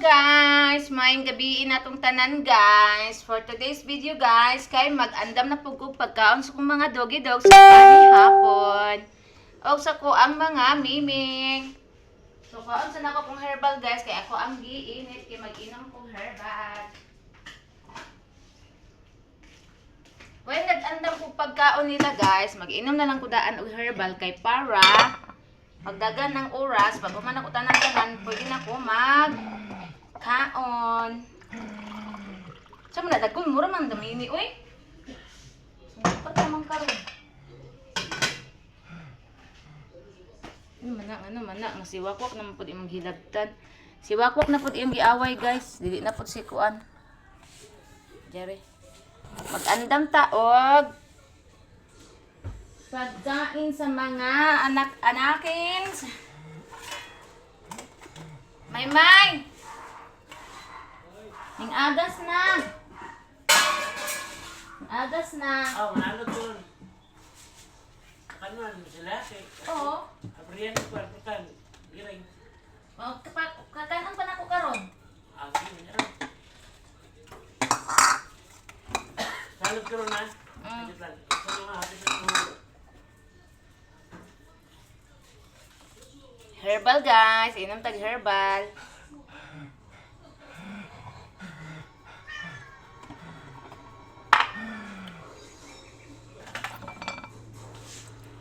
Guys! Maayong gabi natong tanan, guys. For today's video, guys, kay mag-andam na pud kog pagkaon sa kong mga doggy dogs sa hapon. Og sa ko ang mga miming. So kaon sa nako kong herbal, guys, kay ako ang giinit kay mag-inom kong herbal. When nag-andam kog pagkaon nila, guys, mag-inom na lang ko daan og herbal kay para pagdagan ng oras, pag human ako tanan-tanan, pwede na ko mag kaon. Sa man dagkon mura man damini oy. Pa ta man karon. Ano man na, nga si Wakwak naman pud imong hilabtan. Si Wakwak na pud imong giaway, guys, dili na pud si kuan. Jerry. Mag-andam ta og pagkain sa mga anak-anakins. May may! Ning agas na! Ning agas na! Oh, manalo to. Kanon sila kay Oo. Abrian ko alputan. Giring. Oh, kakanan pa na ako karon. Agi na. Salud ko na. Sa mga hapit sa mga Herbal, guys, inom tag herbal.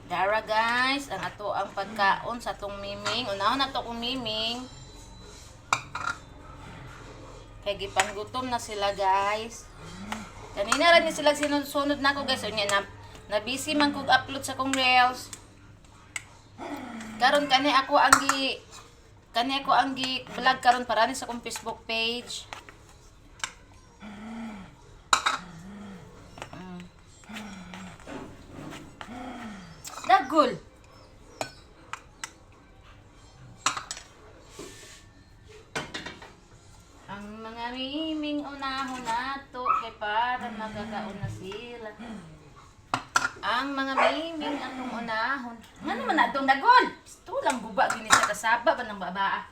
Dara, guys, ang ato ang pagkaon sa atong miming. Unahon na to kong miming. Kay gipanggutom na sila, guys. Kanina ra ni sila sinunod-sunod na ako, guys. Unya na na busy man kog upload sa kong reels. Karon kani ako ang gi vlog karon para ni sa akong Facebook page. Dagol. Ang mga miming unahon nato kay para magkakaon na sila. Ang mga miming atong unahon. Nga naman na atong dagol. Pistulang guba gini sa kasaba ba ng babaa.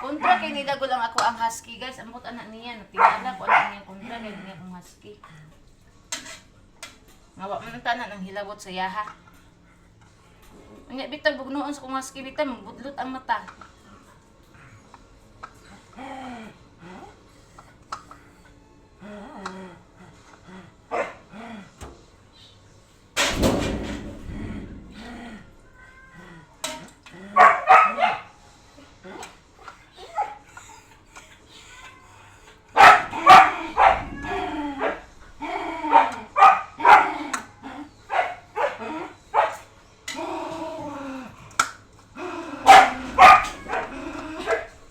Kontra kay ni Dagol ang ako ang husky, guys. Amot anak niya, natingala ko anak niya kontra kay niya akong husky. Nga wa man ang tanan ang hilawot sa yaha. Anya bitag bugnoon sa kong husky bitag budlot ang mata.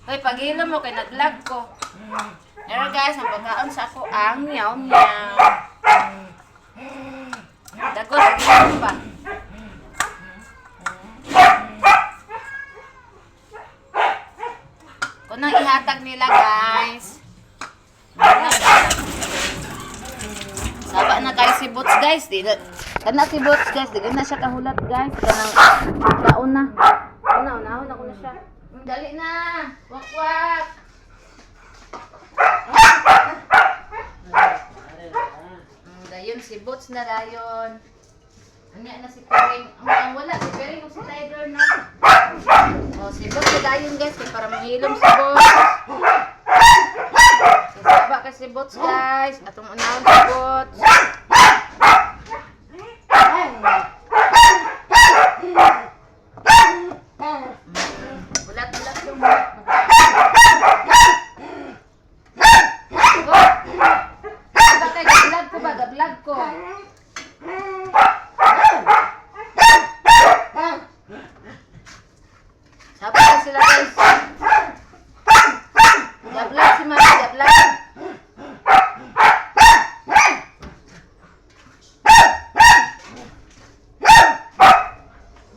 Hoy, paghilom mo kay naglag ko. Pero guys, ang pagkaon sa ako ang meow meow. Dagol, paghilom pa. Kunang ihatag nila, guys. Saba na kay si Boots, guys. Di na, kana si Boots, guys. Di na siya kahulat, guys. Kanang kaon na. Una, unahon ako na siya. Dali na. Wak wak. Dayon si Boots na dayon. Anya na si Pering. Ang wala si Pering o si Tiger na. Oh, si Boots na dayon, guys, kay para mahilom si Boots. Saba ka si Boots, guys. Atong unahon si Boots. Bulat, bulat yung bulat. Oh! Diba kay ga-vlog ko ba? Ga-vlog ko. Saba ka sila, guys. Ga-vlog si Mami, ga-vlog.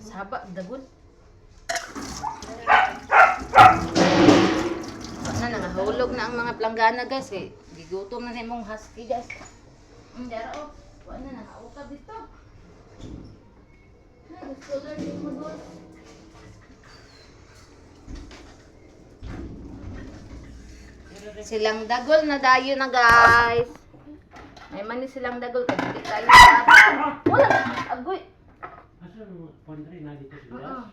Saba, dagol. Wala na, nangahulog na ang mga planggana, guys. Kay gigutom na sa imong husky, guys. Dara oh. Wala na, nakaukab dito. Ay, gusto lang yung magol. silang dagol na dayo na, guys. May mani silang dagol kay dili tayo baba. Wala agoy. Asa mo pondre na dito sila? Oo.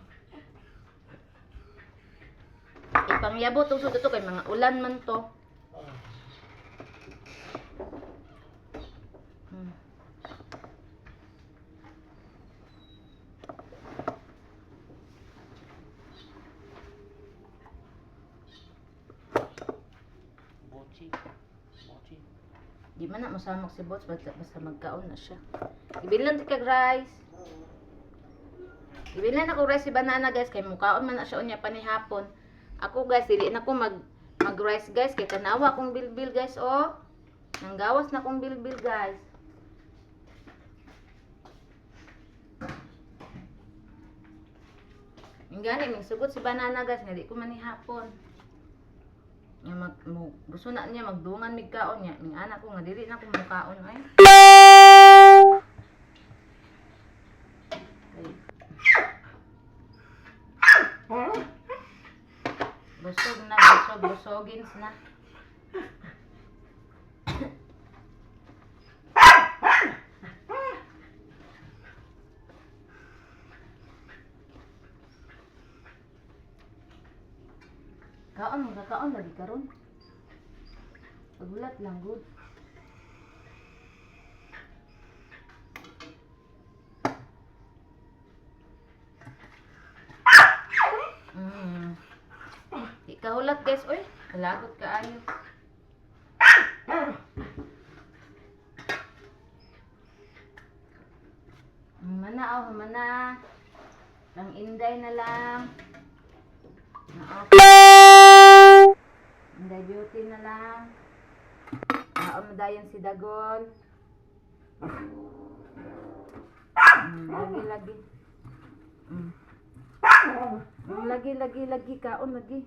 Ipangyabot usod ito kay mga ulan man to. Bochi. Bochi. Di man na mosamok si Bots basta, basta magkaon na siya. Ibilin ti kag rice. Ibilin ako rice si banana, guys, kay mukaon man na siya unya panihapon. Ako, guys, dili na ko mag mag rice, guys, kay tanawa akong bilbil, guys, oh. Nanggawas na akong bilbil, guys. Ang gani ming sugot si banana, guys, nga di ko manihapon. Nga mag mo, gusto na niya magdungan mig kaon niya. Ming anak ko nga dili na ko mukaon ay. Ay. Busog na, busog, busogins na. Kaon, mga kaon lagi karon. Pagulat lang good. Di ka hulat, guys, oy. Kalagot ka ayo. Humana oh, humana. Lang inday na lang. Na Inday beauty na lang. Naon mo dayon si Dagol. Lagi lagi. Lagi lagi lagi kaon lagi.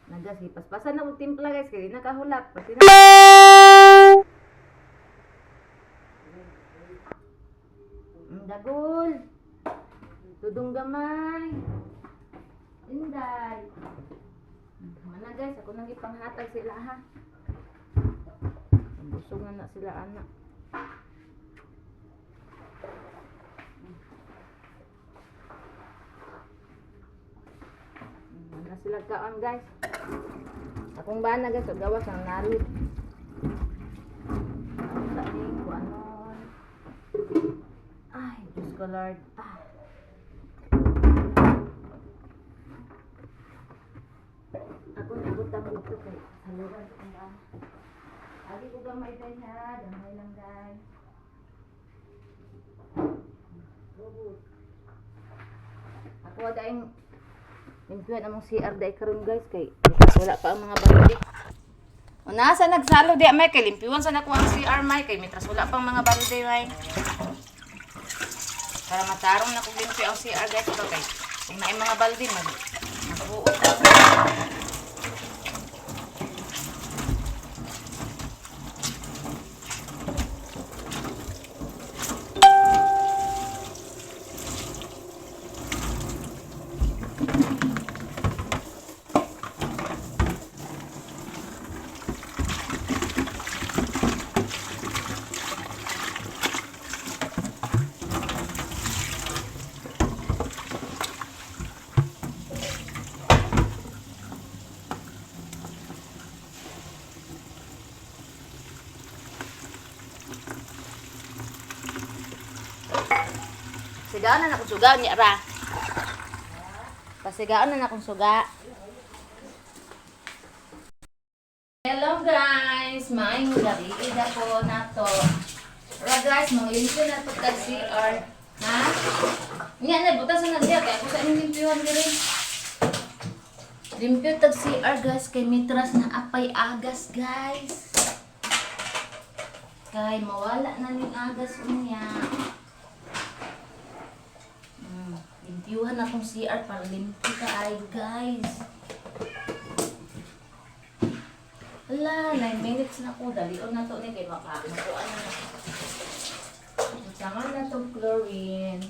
Nagas paspasan na og timpla, guys, kay di nakahulat. Pati na. Dagol. Tudong gamay. Inday. Mana, guys, ako nang ipanghatag sila ha. Busog na na sila anak. Mana sila kaon, guys. Akong bana, guys, og gawas ang nalid. Sa ni kuanon. Ay, Diyos ko Lord. Ah. Ako nabutang dito kay saluran ko ba. Agi ko gamay day ha, gamay lang day. Ako dayng limpiyan among CR day karon, guys, kay wala pa ang mga balde. Una sa nagsalo di may kay limpiwan sa nakuha ang CR may kay mitras wala pang mga balde may. Para matarong na kung limpi ang CR, guys, ito kay kung naay mga balde mag magbuot na. Sigaon na akong suga niya ra. Pasigaon na akong suga. Hello guys, maayong gabi ko na to. Ra guys, manglimpyo na to tag CR. Ha? Nya na butas na diya kay ako sa inyong limpyuhan diri. Limpyo tag CR, guys, kay mitras na apay agas, guys. Kay mawala na ning agas unya. Limpyuhan na tong CR para limpyo ka ay, guys. Ala, 9 minutes na ko. Dalion na to ni kay maka makuha na. Butangan na tong chlorine.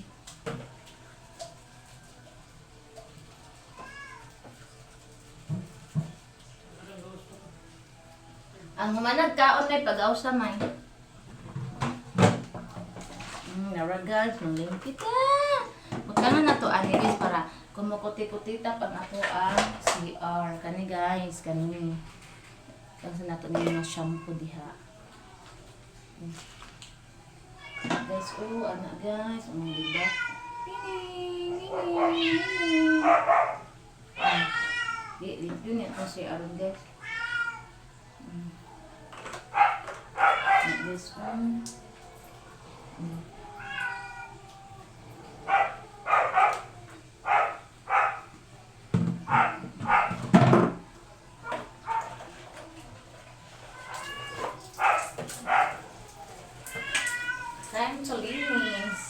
Ang humanag kaon may pag-awsa may. Nara guys, malimpit ah. Magkano na to ani guys para kumukuti-kutita pag ato ang CR. Kani guys, kani. Kasi nato ni mga shampoo diha. Guys, oh, anak guys, ang diba? Nining, nining, nining. Ah, di, limpyo niya itong CR guys. Like this one. Time to linis.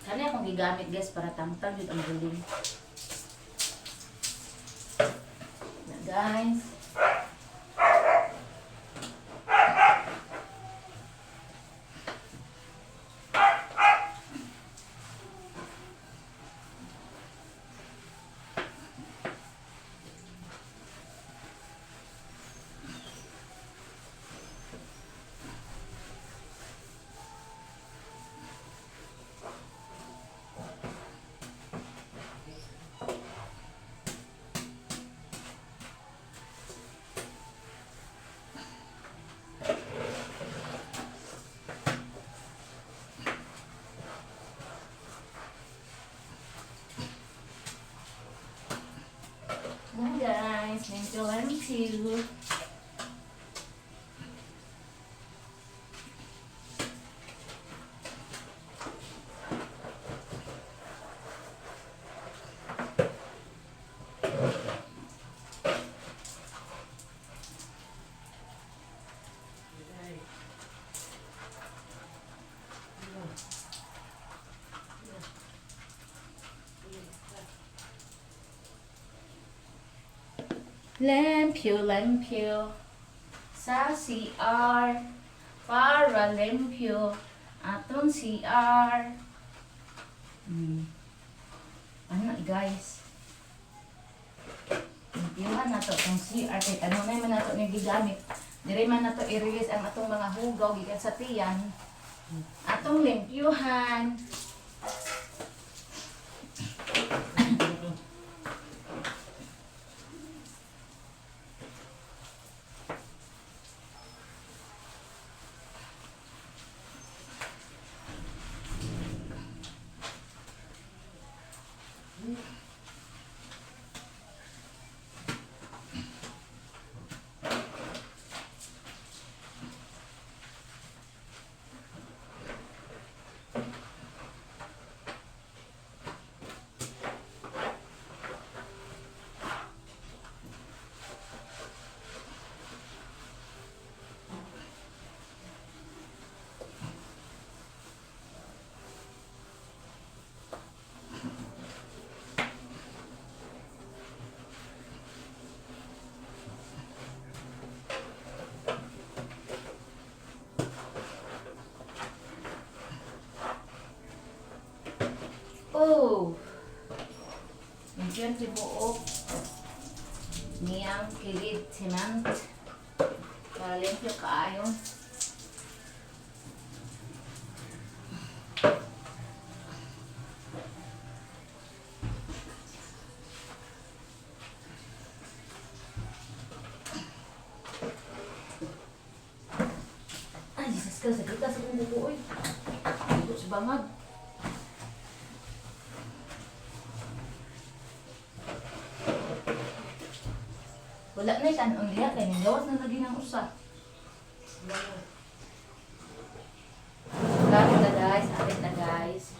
Kani akong gigamit guys para tamtang jud ang guling. Na guys. Na guys, medyo 1, 2. Ay. Limpyo, limpyo. Sa CR. Para limpyo. Atong CR. Ano guys? Limpyohan na to itong CR. Kay kanunay man nato ni gigamit. Dire man nato i-release ang atong mga hugaw gikan sa tiyan. Atong limpyuhan. Oh! Medyo tibuok niyang kilid cement. Para limpyo kaayo. Ay, Jesus ka, sakit sa kong buko, oy. Buko sa bangag. Wala na tanon diha kay gawas na lagi ng usa. Gamit na guys, arit na guys.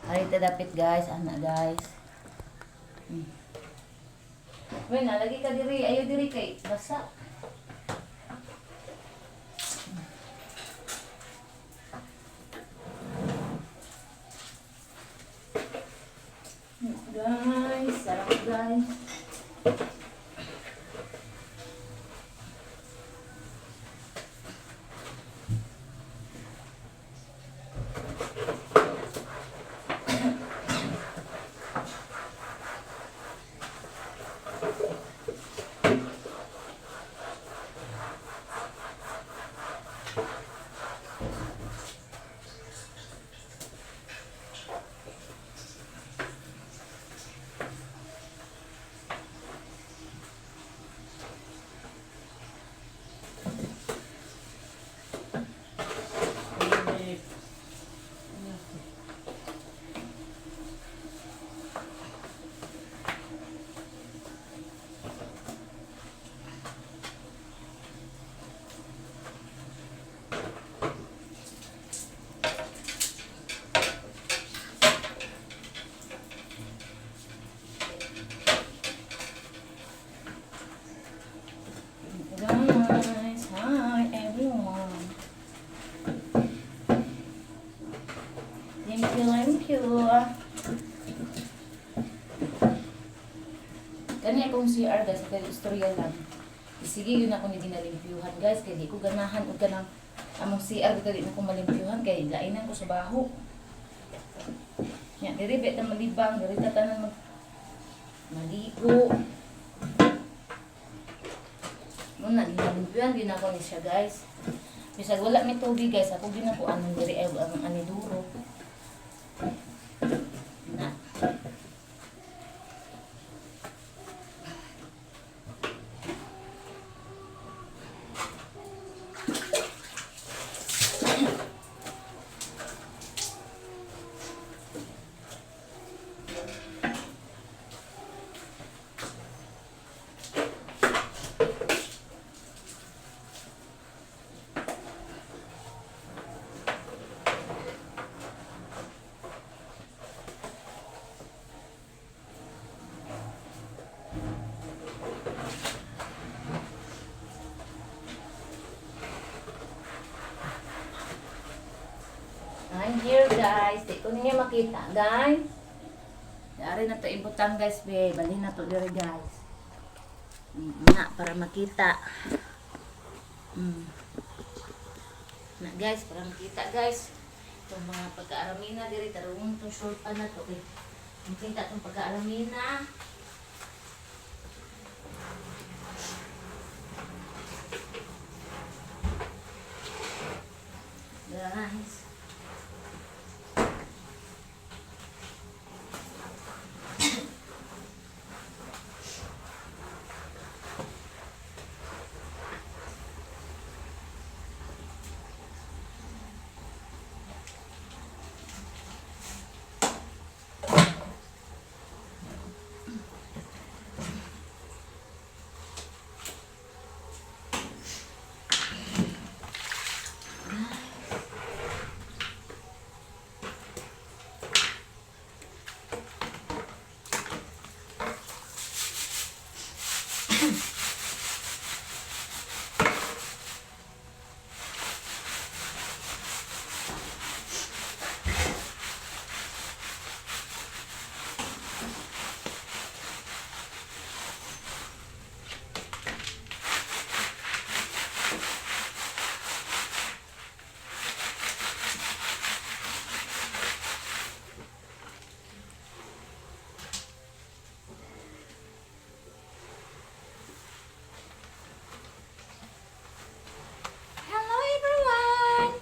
Arit na dapit guys, ana guys. Well, nalagi ka diri, ayo diri kay basa. Guys, sarap guys. akong CR guys, kay istorya lang. Sige yun ako ni ginalimpyuhan guys, kay di ko ganahan og kanang among CR kay di na ko malimpyuhan kay lainan ko sa baho. Nya diri bet na malibang, diri ta tanan mag maligo. Muna ginalimpyuhan gyud ako ni siya guys. Bisag wala may tubig guys, ako gyud na ko anong diri ay ang aniduro. Na. I'm here guys. Di ko ninyo makita guys. Dari na to ibutang guys be. Balhin na to diri guys. Na para makita. Na guys, para makita guys. Itong mga pagkaaramina diri tarungon tong short pa na to kay. Makita tong pagkaaramina. Guys. Hello everyone!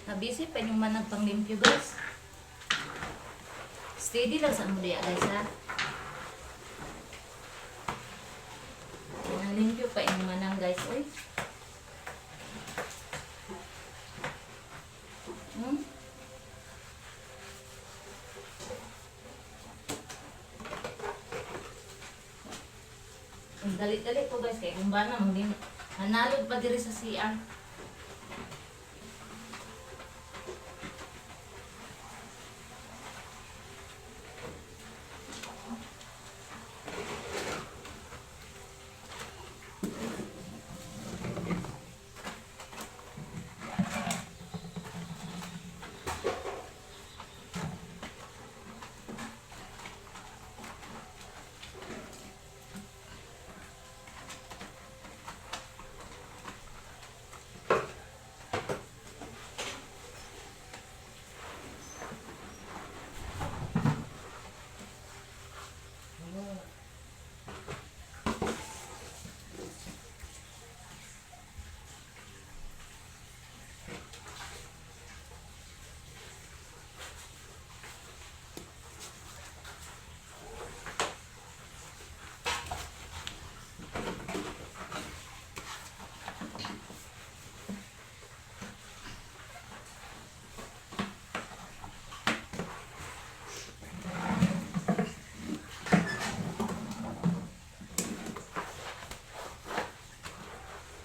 Nabisi pa yung manang panglimpyo guys. Steady lang sa amo diya guys ha. Nalimpyo pa yung manang guys oy. Ang dali-dali ko guys kay kung ba na manalog pa diri sa CR.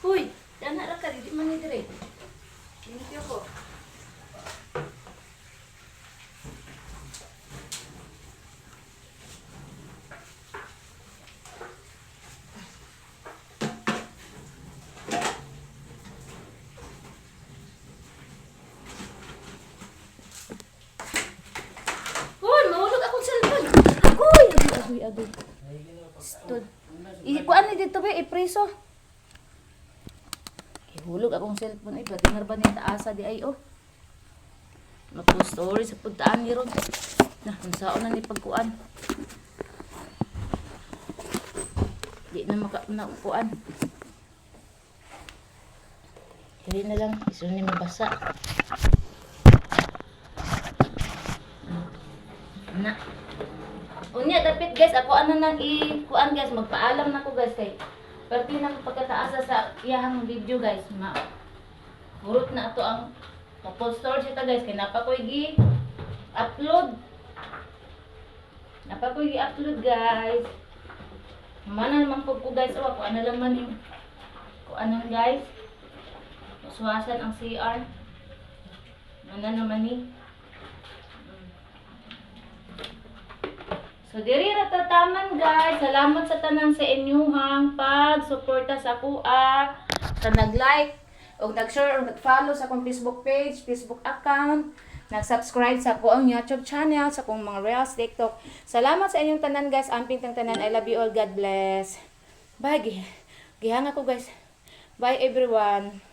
Huy, dana ra ka di man ni dire. Limpyo ko. Huy, mahulog akong cellphone. Agoy, agoy, agoy, agoy. Stod. Ikuan ni dito be, ipreso. Ihulog akong cellphone ay pati ba ni taasa di ay oh. Mag-post story sa pagtaan ni ron. Na, unsaon na ni pagkuan. Di na maka naupuan. Dili na lang, iso ni mabasa. Na. Unya dapit guys, ako ano nang i kuan guys, magpaalam na ko guys kay perti nang pagkataasa sa iyahang video guys, ma hurot na ato ang couple storage ito guys kay napa ko'y gi upload. Napa ko'y gi upload guys. Mana naman po ko guys, oh, ako ano lang man yung kuanan guys. Uswasan ang CR. Mana naman ni. So diri ra tataman guys. Salamat sa tanan sa inyuhang pagsuporta sa kuha, sa nag-like og nag-share og nag-follow sa akong Facebook page, Facebook account, nag-subscribe sa akong YouTube channel, sa akong mga Reels, TikTok. Salamat sa inyong tanan guys. Amping tang tanan. I love you all. God bless. Bye. Gihanga ko guys. Bye everyone.